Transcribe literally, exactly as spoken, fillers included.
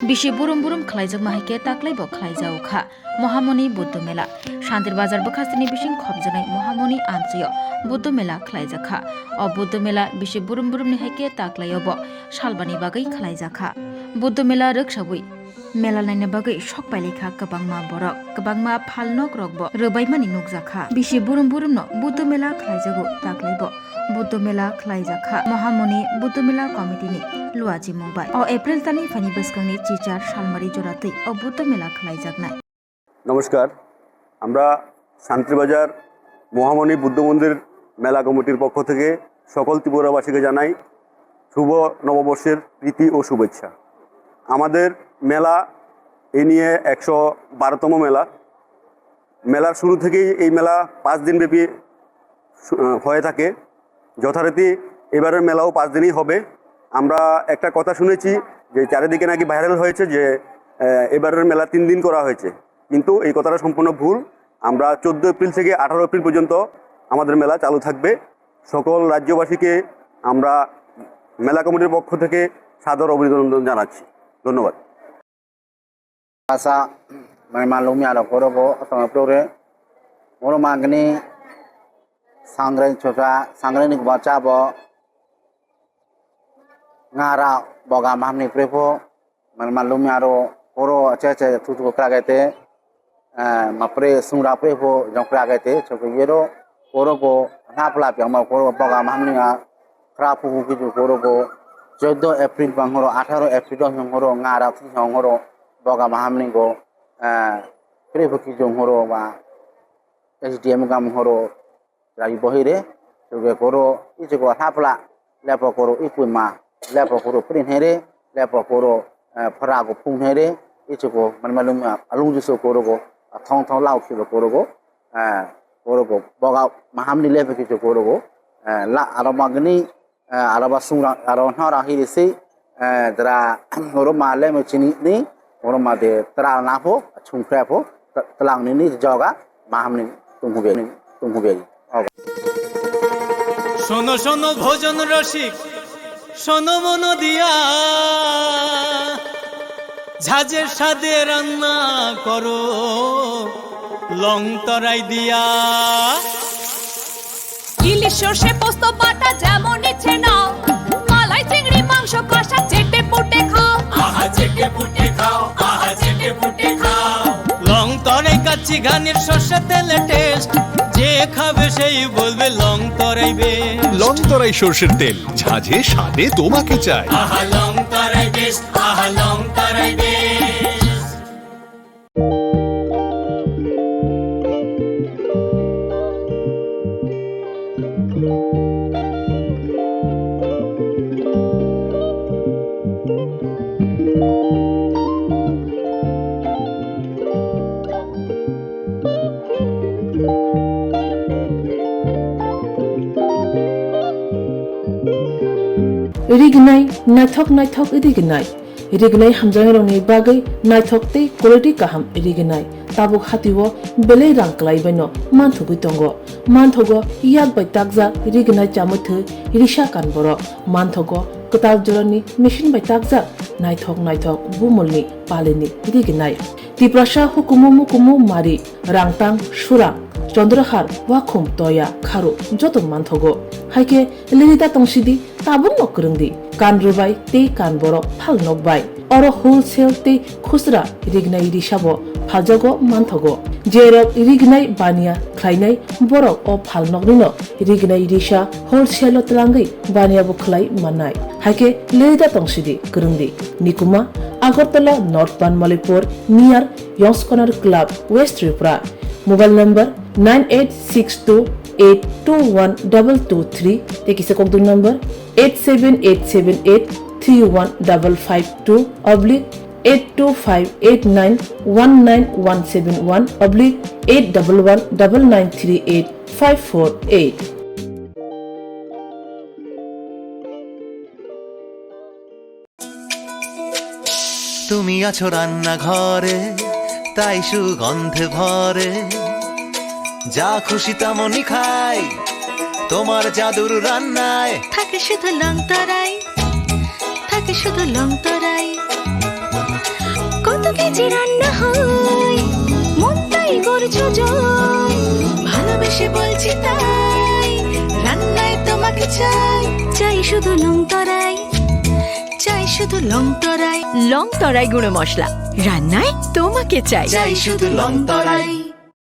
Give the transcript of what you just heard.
Bisi burum burum khlaijakma hai khe taklai bo khlaijago kha Mohamoni Buddho Mela. Shantir Bazar bwkhastini bising khopjaknai Mohamoni amchaio Buddho Mela khlaijakha. O Buddho Mela bisi burum burumni hai khe taklaio bo salbani bagwi khlaijakha. Buddho Mela rwksawi Mela naina bagwi sok pailaikha kwbangma borok, kwbangma phalnokrok bo rwbaimani nukjakha. Bisi burum burumno Buddho Mela khlaijago, taklaibo Buddho Mela khlaijakha Mohamoni Buddho Mela Committee ni luachimung bai. O April talni phaini bwskangni chichar salmari joratwi o Buddho Mela khlaijaknai. নমস্কার। আমরা শান্তিবাজার মহামণি বুদ্ধ মন্দির মেলা কমিটির পক্ষ থেকে সকল ত্রিপুরাবাসীকে জানাই শুভ নববর্ষের প্রীতি ও শুভেচ্ছা। আমাদের মেলা এ নিয়ে একশো বারোতম মেলা। মেলার শুরু থেকেই এই মেলা পাঁচ দিনব্যাপী শু-, আহ, হয়ে থাকে। যথারীতি এবারের মেলাও পাঁচ দিনই হবে। আমরা একটা কথা শুনেছি যে চারিদিকে নাকি ভাইরাল হয়েছে যে, আহ, এবারের মেলা তিন দিন করা হয়েছে, কিন্তু এই কথাটা সম্পূর্ণ ভুল। আমরা চোদ্দ এপ্রিল থেকে আঠারো এপ্রিল পর্যন্ত আমাদের মেলা চালু থাকবে। সকল রাজ্যবাসীকে আমরা মেলা কমিটির পক্ষ থেকে সাদর অভিনন্দন জানাচ্ছি। ধন্যবাদ। Asa, mai malum ya rok oro go, otoma pro re. Oro magni sangre chocha, sangre ni gbacha bo. Ngara boga mahamni prepo, mai malum ya ro oro che che tu tu kragete. Eh, mapre sungra prepo jong kragete, chokiyero. Oro go, hapla piang ma oro boga mahamni a. Khra phugu kichu koro go, chaudo April bang horo, atharo April bang horo, ngara thung horo, boga mahamni go, eh, kre phu kichu horo ba, S D M gam horo, rai bohire, chuge koro, ichi go hapla, lepo koro, ipui ma, lepo koro, prin here, lepo koro, eh, phara go phung here, ichi go, man malum, alung jiso koro go, thong thong lau khibo koro go, eh, koro go, boga mahamni lepo kichu koro go, eh, la, aro magni, eh, aro ba sungra, aro hnara hiri si, eh, dra, oro ma le me chini ni, oro ma de tra na pho, chung phre pho, ta-, tlang ni ni joga, ma hamni tung hu be, tung hu be. Ogo. শোনো শোনো ভোজন রসিক, শোনো মন দিয়া, ঝাঁঝের স্বাদে রান্না করো লং তরাই দিয়া। ইলিশ সর্ষে পোস্ত বাটা যেমন ইচ্ছে নাও, মালাই চিংড়ি মাংস কষা চেটে পুটে খাও। আহা চেটে পুটে খাও, আহা চেটে পুটে খাও। লং তরে কাচ্চি ঘানির সর্ষে তেলে টেস্ট, যে খাবে সেই বলবে লং তরাই বেস্ট। লং তরাই সর্ষের তেল, ঝাঁঝে স্বাদে তোমাকে চাই। আহা লং তরাই বেস্ট, আহা লং তরাই best. Rignai, naithok naithok rignai. Rignai hamjaknairokni bagwi naithok tei quality kaham rignai tabuk hatio belai rang kwlai baino manthogwi tongo. Manthogo yak bai takjak rignai chamwi thwi risa kan borok. Manthogo kwtal jorani machine bai takjak naithok naithok bumulni palini rignai. Tiprasa hukumu mukumu mari, rangtang, surang, chondrohar, wakhum, toya, kharu joto manthogo. Haikhe lirida tongsidi, tabukno kwrwngdi, kan rwbai tei kan borok phal nokbai. Oro wholesale tei khusra rignai risabo phaljago manthogo. Jerok rignai baniya khlainai borok o phalnoknino rignai risa wholesale-o twlangwi baniyabo khlai mannai. Haikhe lirida tongsidi kwrwngdi. Nikuma, Agartala North Banmalipur near Yongskonar Club, West Tripura. Mobile number nine eight six two eight two one double two three tei kisa kokdwng number eight seven eight seven eight three one double five two oblique eight two five eight nine one nine one seven one oblique eight double one double nine three eight five four eight. তুমি আছো রান্নাঘরে, তাই সুগন্ধে ভরে। যা খুশি তেমনই খাই, তোমার জাদুর রান্নায়। থাকে শুধু লং তরাই, থাকে শুধু লং তরাই। যে রান্না হয় মনটাই করছো জয়। ভালোবেসে বলছি তাই, রান্নায় তোমাকে চাই। চাই শুধু লং তরাই, চাই শুধু লং তরাই। লং তরাই গুঁড়ো মশলা, রান্নায় তোমাকে চাই। চাই শুধু লং তরাই।